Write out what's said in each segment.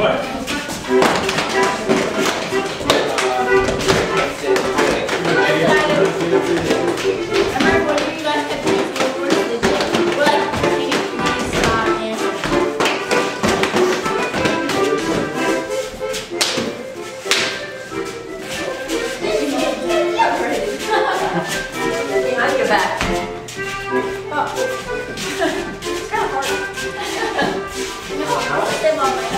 What? I remember when you guys kept doing the first digit. We're like, can you please stop and Behind your back. Oh. It's kind of hard. No, I want to stay on my.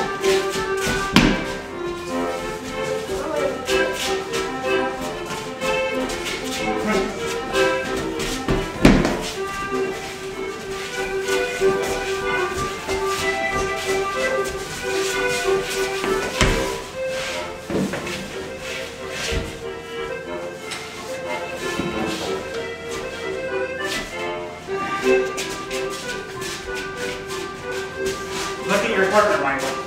Look at your partner, Michael.